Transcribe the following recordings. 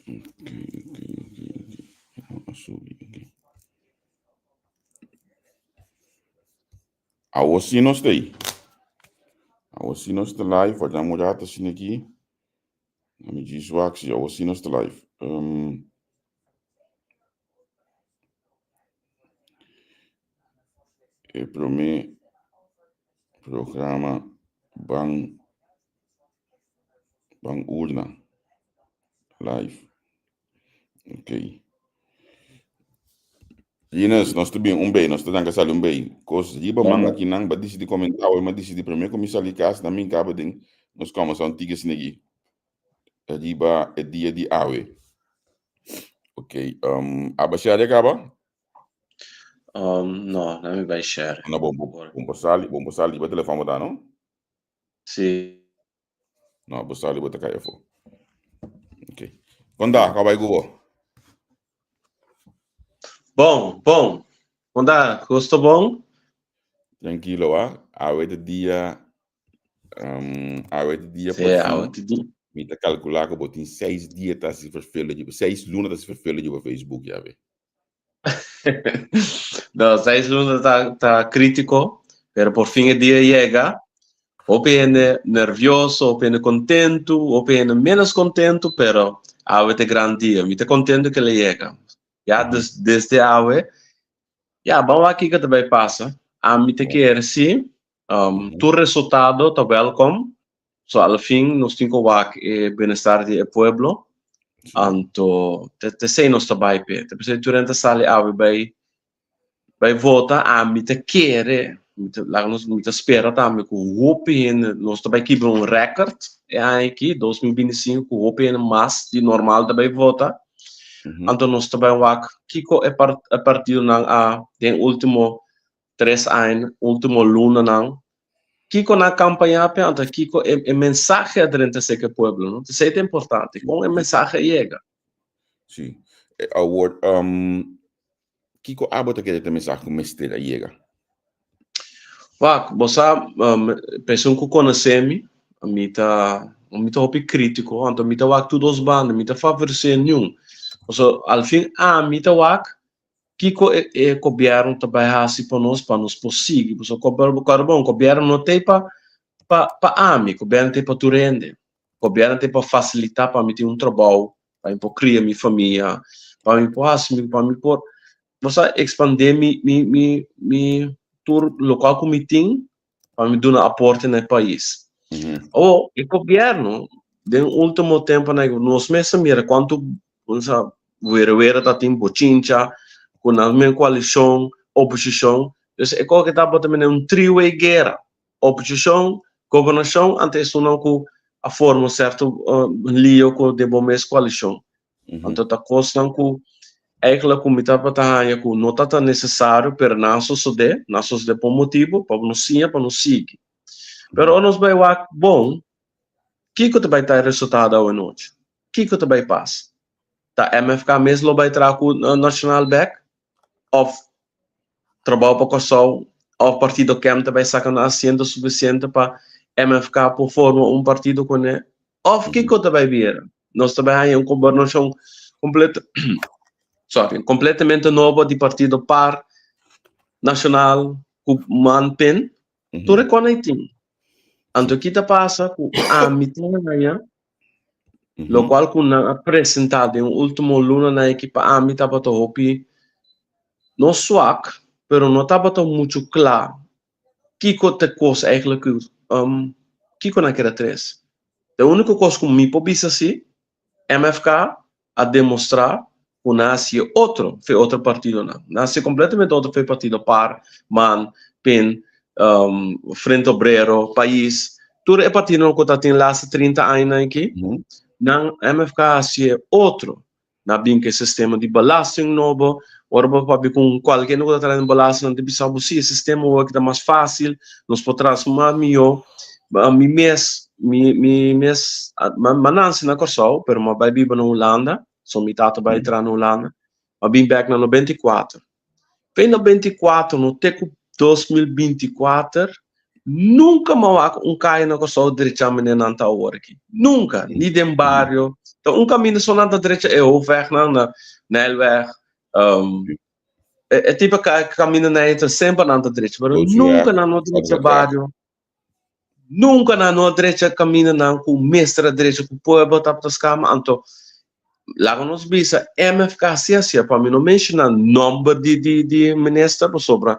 Ok, ok, ok, ok. A subi aki. Awo sí nos ta ei. Awo sí nos ta live. Wak un rato asina aki. Mi djis wak si awo sí nos ta live. Um, e promé programa Ban Ban Urna live. Ok. Rinus, nos ta bin un bei, nos ta danka sali un bei. Kos riba man aki nan, ba disidi komentá awe, ma disidi promé ku mi sali kas, nan bin kaba den nos kòmbersá un tiki asina aki riba e dia di awe. Ok, um, aba share kaba? No, no mi bai share. No, bon, bon, bon por sali, bon por sali riba telefòn bo ta, no? Sí. No, bo sali bo ta kai afó. Ok. Konta, kaba bai ku bo? Bon, bon. Konta, gusto bon? Tranquilo, ah. Awe ta dia, awe ta dia Sí, por awe fin. ta dia. Mi ta kalkulá ku bo tin seis dia ta hasi vervelen riba, seis luna ta hasi vervelen riba Facebook ya be. No, seis luna ta crítico, pero por fin e dia yega. Hopi hende nervioso, hopi hende contento, hopi hende menos contento, pero awe ta e gran dia. Mi ta contento cu el a yega. Ya desde awe, ya, ban wak kico ta bay pasa. Ami ta kere si, tur resultado ta welcome. So al fin nos tin ku wak e bienestar di e pueblo. Anto te esei nos ta bai p'e. Te p'esei tur hende ta sali awe bai bai vota. Ami ta kere, mi ta laga nos mi ta spera tambe ku hopi hende nos ta bai kibra un record e aña aki 2025 ku hopi hende mas di normal ta bai vota. Anto nos ta bai wak kiko e e partidonan a den ultimo tres aña, ultimo lunanan, kiko nan kampaña p'e, anto kiko e, e mensahe a drenta serka e pueblo, no? Esei ta importante, kon e mensahe a yega. Sí. Awor, kiko abo ta kere ta mensahe ku mester a yega? Wak, bo sa, pa esun ku konosé mi, mi ta, mi ta hopi krítiko, anto mi ta wak tur dos banda, mi ta favoresé niun. Pasobra al fin ami ta wak Kiko e gobièrnu ta bai hasi pa nos pa nos por sigui? Pasobra kòrda bon, gobièrnu no ta ei pa pa ami, gobièrnu ta ei pa tur hende. Gobièrnu ta ei pa fasilitá pa mi tin un trabou, pa mi por kria mi famia, pa mi por hasi mi, pa mi por bo sa ekspandé mi mi mi mi tur lokual ku mi tin pa mi duna aporte na e pais. Awor, e gobièrnu den último temponan nos mes a mira kuantu Sa wera wera ta tin bochincha ku nan men koalishon, oposishon. Dus e koke tabata mene un three way guera. Oposishon, gobernashon ante esunnan ku a forma un serto lio ku den bo mes koalishon. Anto ta kosnan ku eigenlijk ku mi tabata haña ku no ta tan nesesario pero nan a sosodé, nan a sosodé pa un motibu, pa nos siña, pa nos sigui. Pero ora nos bai wak bon, Kiko ta bai ta e resultado awenochi? Kiko ta bai pasa? Ta MFK mes lo bai traha ku Nacional bek? Of Trabou pa Kòrsou of Partido Kem ta bai saka nan asiento sufisiente pa MFK por forma un partido kuné? Of kiko ta bai bira? Nos ta bai haña un gobernashon kompleto sorry, kompletamente nobo di partido par, Nacional ku man pin? Tur e kon ei tin. Anto ki ta pasa ku ami ta haña, lokual ku nan a presentá den último lunanan aki pa ami tabata hopi no swak, pero no tabata muchu kla kiko ta e kos eigenlijk ku kiko nan keda tres. E úniko kos ku mi por bisa si, MFK a demostra cu nan a haci otro fe otro partidonan. Nan a haci completamente otro fe partido par, man, pin, Frente Obrero, Pais, tur e partidonan cu ta tin laatste 30 añanan aki, nan MFK a haci otro. Nan a bin cu e sistema di belasting nobo, ora bo papia cu cualkier cu ta traha den belasting nan ta bisa bo si e sistema awor aki ta mas facil, nos por traha mas miyo. Mi mes, mi mi mes, m'a nanse na Kòrsou, pero m'a bai biba na Hulanda, so mi tata bai traha na Hulanda, m'a bin bèk na 94. Fe 94 no te ku 2024, Nunka mi a wak un kaya na Kòrsou drecha manera nan ta awor aki. Nunka, ni den bario. Ta un kaminda so nan ta drecha e hoofdwegnan na Nijlweg. E tipo kaminda nan ta semper nan ta drecha, pero nunka nan no drecha bario. Nunka nan no a drecha kamindanan ku mester a drecha ku pueblo tabata skama. Anto laga nos bisa MFK si hacia pa mi no menciona nomber di di di minister pasobra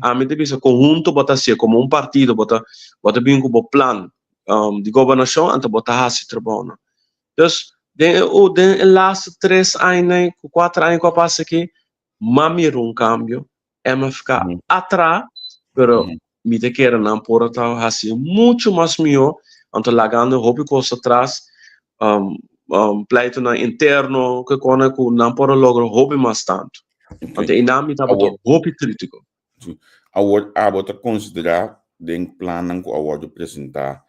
ami ta bisa conhunto bo ta hacia como un partido bo ta bo ta bin cu bo plan di gobernacion anto bo ta haci trabounan. Dus den e den e laatste tres aña cu cuater aña cu a pasa aki m'a mira un cambio MFK a traha, pero mi ta kere nan por a ta hasi mucho mas mihó, anto lagando hopi kos atras, pleitonan interno ke kone ku nan por a logra hopi mas tantu. Anto einan mi tabata hopi kritiko. Awor abo ta konsiderá den plannan ku a wòrdu presentá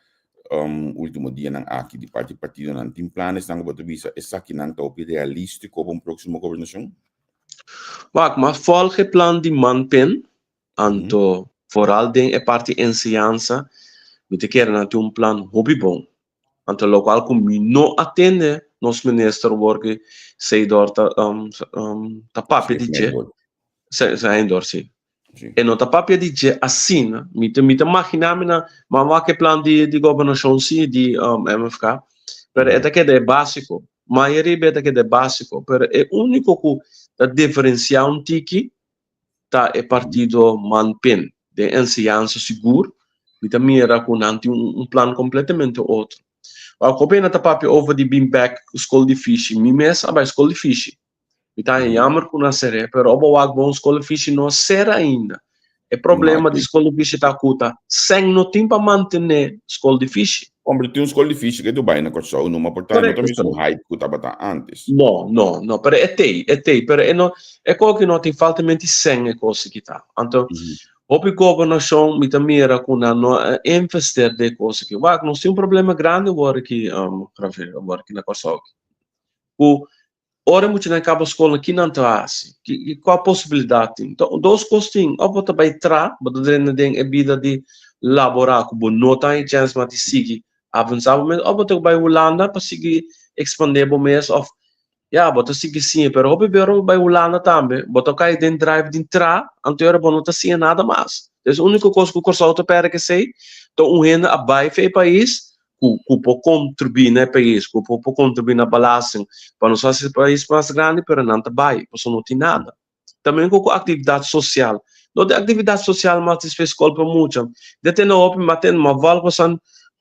último dianan aki di parti partidonan, tin planesnan ku bo ta bisa esakinan ta hopi realístiko pa un próksimo gobernashon? Wak, ma volg e plan di Manpin, anto vooral den e parti enseñansa, mi ta kere nan tin un plan hopi bon. Anto locual cu mi no a tende nos minister worki Seidor ta ta papia di dje, Seidor si, e no ta papia di dje asina, mi ta mi ta magina mi na, ma wak e plan di di gobernacion si di MFK, pero e ta keda e basico. Mayoria bia ta keda e básiko, pero e úniko ku ta diferensiá un tiki ta e partido Man-PIN. Den enseñansa sigur mi ta mira ku nan tin un plan kompletamente otro. Wak hopi hende ta papia over di bin bèk skol di fishi. Mi mes a bai skol di fishi. Mi ta haña yammer ku nan ser'é, pero oba wak bon skol di fishi no a sera ainda. E problema di skol di fishi ta ku ta sèn no tin pa mantené skol di fishi. Hombre, tin un skol di fishi ke Dubai na Kòrsou, no, ma por ta no ta mesun hype ku tabata antes. No, no, no, pero e tei, e tei, pero e no, e kos ki no tin faltamenti sèn e kos aki ta. Anto, hopi gobernashon mi ta mira ku nan no a invester den e kos aki. Wak, nos tin un problema grandi awor aki, Javier, awor aki na Kòrsou aki, ku Ora e muchanan kaba skol, ki nan ta hasi? Ki kua posibilidat tin? Enton, dos kos tin, òf bo ta bai tra, bo ta drenta den e bida di laborá ku bo no ta haña chèns mas di sigui avansá bo mes, òf bo ta bai Hulanda pa sigui ekspandé bo mes òf ya, bo ta sigui siña. Pero hopi bes ora bo bai Hulanda tambe, bo ta kai den drive di tra, anto ora bo no ta siña nada mas. Entonces, úniko kos ku Kòrsou ta pèrdè kesei ta un hende a bai for e pais, ku ku por kontribuí na e pais, ku por por kontribuí na belasting pa nos hasi e pais mas grandi, pero nan ta bai pasobra no tin nada. Tambe ku ku aktividat sosial. No tin aktividat sosial mas despues skol pa mucha. De tene hopi, ma tene ma wòl pasan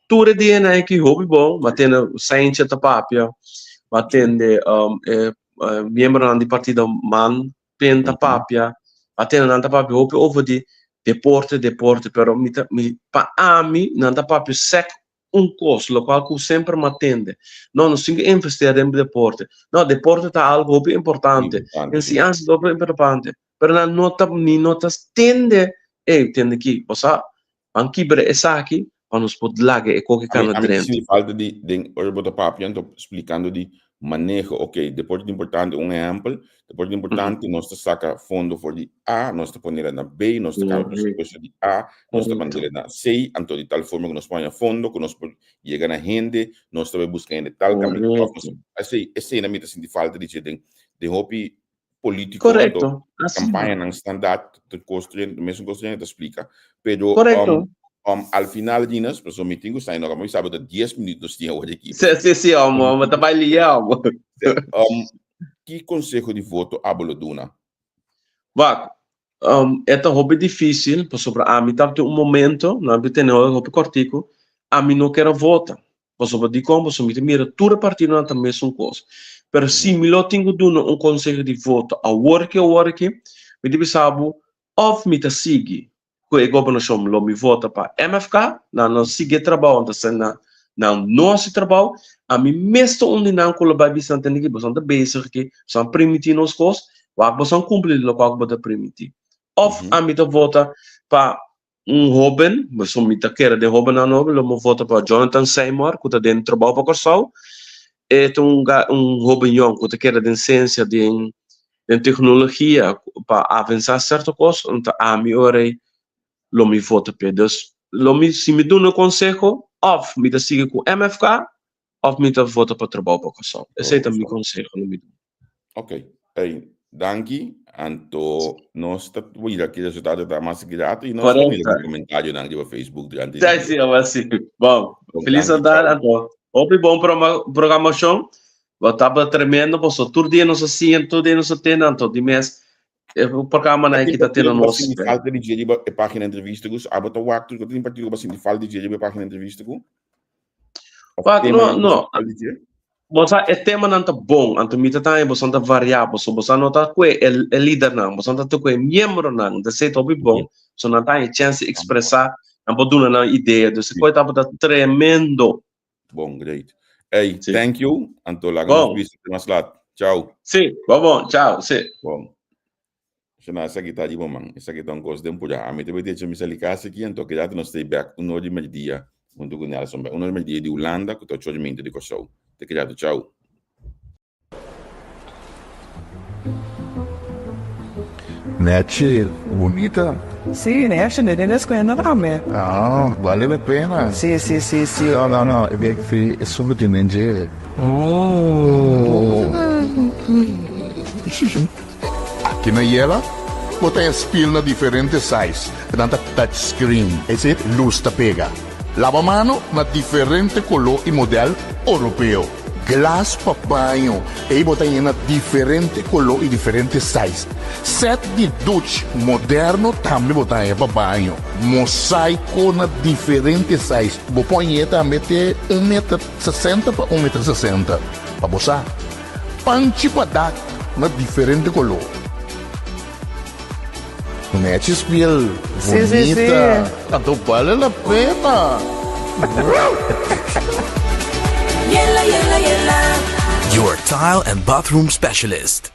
tur e dianan aki hopi bon, ma tene Saintje ta papia, ma tende e miembronan di partido man pen ta papia, a tene nan ta papia hopi over di deporte, deporte, pero mi ta, mi, pa ami nan ta papia sek un kos, lokual ku semper mi a tende. No, nos tin ku investeer den deporte. No, deporte ta algo hopi importante, enseñansa ta hopi importante, pero nan no ta, mi no ta tende, ey, tende ki, bo sa, Ban kibra esaki pa nos por laga e koke kana Ami drenta. sinti falta di den ora bo ta papia anto splikando di maneho ok deporte ta importante un ehempel deporte ta importante nos ta saka fondo for di A nos ta ponela na B nos ta kambia presupuesto di A nos ta mandela na C anto di tal forma ku nos por haña fondo ku nos por yega na hende nos ta bai buska hende tal kaminda esei esei na mi ta sinti falta di dje den den hopi político Correcto. Así. Campaña standaard te construyen, mesmo construyen te explica. Pero Correcto. Al final Dinas, pues mi tingo sai no, como sabe dat 10 minutos tinha hoje aqui. Sí, sí, sí, amo, amo, ta bai lia, amo. Ki consejo di voto abo lo duna? Wak, e ta hopi difícil, pasobra ami tabata un momento, nan a tene hopi kortiku, ami no kier a vota. Pasobra dikon? Pasobra mi ta mira tur e partidonan ta mesun kos. Pero si mi lo tin ku duna un konseho di voto awor ki awor aki, mi ta bisa bo òf mi ta sigui ku e gobernashon lo mi vota pa MFK, nan no sigui e trabou, anto esei nan nan no hasi trabou, ami mes ta un di nan ku lo bai bisa nan tende ki boso ta bezig aki, boso a primintí nos kos, wak boso a kumpli lokual ku bo ta primintí. Òf ami ta vota pa Un hoben, pasobra mi ta kere den hobennan nobo, lo mi vota pa Jonathan Seymour ku ta den Trabou pa Kòrsou. E ta un un hoben yòn ku ta kere den siensia, den den teknologia pa avansá sierto kos, anto ami ora ei lo mi vota p'e. Dus lo mi si mi duna konseho òf mi ta sigui ku MFK òf mi ta vota pa Trabou pa Kòrsou. Esei ta mi konseho lo mi duna. Ok, ey, danki. Anto nos ta mira ki resultado ta mas grato y nos ta mira ki comentarionan riba Facebook durante di dia. Sí, sí, Bon, felis Natal anto. Hopi bon programacion. Bo tabata tremendo, paso tur dia nos a siña, tur dia nos a tende, anto di mes e programanan aki ta tene nos. Sinti falta di dje riba e pagina entrevista ku? Abo ta wak tur ku tin partido ku bo sinti falta di dje riba e pagina entrevista ku? Wak, no, no. Bo sa e temanan ta bon, anto mi ta taña boso ta varia, boso boso no ta kue e e lidernan, boso ta kue e miembronan, ta esei ta hopi bon, so nan ta haña chèns di ekspresá, nan por duna nan idea, dus e kos tabata tremendo. Bon, great. Ey, thank you, anto laga nos bisa te mas lat. Chao. Sí, bon bon, chao, sí. Bon. Shana, esaki ta riba man. Esaki ta un kos den pura. Ami ta bay decha mi sali kas aki, anto keda nos stay back un or di merdia huntu ku Nelson. Un or di merdia di Hulanda ku ta ocho or di meinta di Kòrsou. Te keda chau. Nechi, bunita. Sí, nechi, ne den escuela tambe. Ah, vale la pena. Sí, sí, sí, sí. No, no, no, e bek fi e solo tin den dje. Oh. Aki na Yela, bo ta haña spil na diferente size, nan ta touch screen, es decir, lus ta pega. Laba mano na diferente koló i modèl oropeo. Glas pa baño, ei bo ta haña na diferente koló i diferente size. Sèt di duch moderno tambe bo ta haña pa baño. Mosaiko na diferente size, bo por hañ'é tambe te un meter sesenta pa un meter sesenta, pa bo sa. Panchi pa dak na diferente koló. Nechi spiel bunita. Anto bale la pena. Your tile and bathroom specialist.